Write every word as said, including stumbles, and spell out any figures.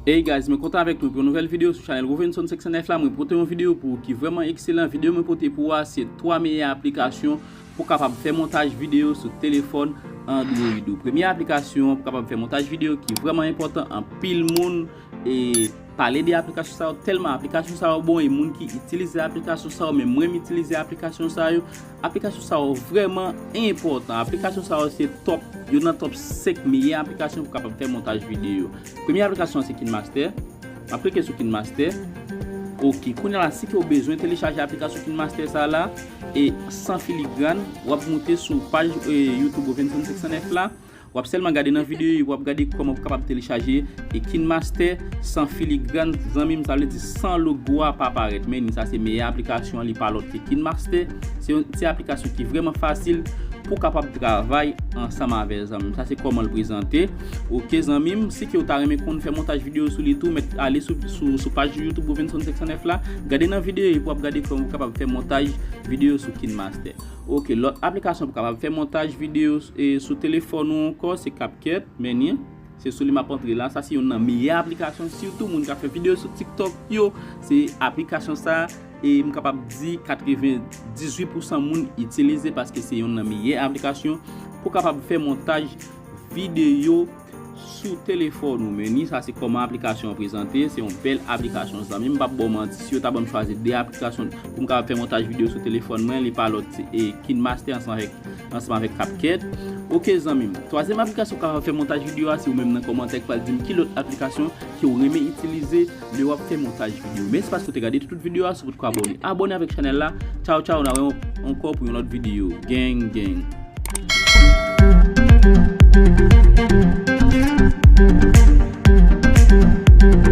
Hey guys, mwen kontan avèk nou pou yon nouvèl videyo sou chanèl Rovenson senk san nèf la. Mwen pote yon videyo pou ou ki vrèman ekselan. Videyo mwen pote pou ou a se twa meyè aplikasyon pou kapab fè montaj videyo sou telefòn Android ou. Premye aplikasyon pou kapab fè montaj videyo ki vrèman enpòtan, anpil moun e pale de aplikasyon sa yo, tèlman aplikasyon sa yo bon e moun ki itilize aplikasyon sa yo, men mwen m itilize aplikasyon sa yo. Aplikasyon sa yo vrèman enpòtan. Aplikasyon sa yo se top, yo nan top senk meyè aplikasyon pou kapab fè montaj videyo. Premye aplikasyon se KineMaster. M ap klike sou KineMaster. Ok, kounye a la, si ke w bezwen telechaje aplikasyon KineMaster sa la, e san filigran, w ap moute sou paj e, YouTube Rovenson senk san nèf la. W ap sèlman gade nan videyo e w ap gade kòman pou kapab telechaje e KineMaster san filigran, zanmi m, sa vle di san logo a pa parèt. Men ni sa se meyè aplikasyon an, li pa lòt ke KineMaster. Se yon ti aplikasyon ki vrèman fasil pou kapab travay ansanm avè zanmi m. Sa se kòman l prezante. Ok, zanmi m, si ke w ta renmen konn fè montaj videyo sou li tou, mèt ale sou, sou, sou paj YouTube Rovenson senk san nèf la, gade nan videyo e pou w ap gade kòman pou kapab fè montaj videyo sou KineMaster. Ok, lòt aplikasyon pou kapab fè montaj videyo e, sou telefòn ou ankò, se CapCut, men ni. Se sou li m ap antre la. Sa se youn nan meyè aplikasyon, sitou moun k ap fè videyo sou TikTok yo. Se aplikasyon sa, e m kapab di katrevendizuit pousan moun itilize paske se youn nan meyè aplikasyon pou kapab fè montaj videyo sou telefòn ou. Men ni sa se kòman aplikasyon an prezante. Se yon bèl aplikasyon, zanmi m. M p ap ba w manti. Si yo ta ban m chwazi de aplikasyon pou m kapab fè montaj videyo sou telefòn mwen, li pa lòt se e, KineMaster ansanm avèk ansanm avèk CapCut. Ok, zanmi m. Twazyèm aplikasyon ki kapab fè montaj videyo a, se ou menm nan kòmantè ki pral di m ki lòt aplikasyon ke w renmen itilize lè w ap fè montaj videyo. Mèsi paske w te gade tout videyo a, si w potko abòne, abòne avèk chanèl la. Tchaw, tchaw, n a wè ankò pou yon lòt videyo. Gang, gang.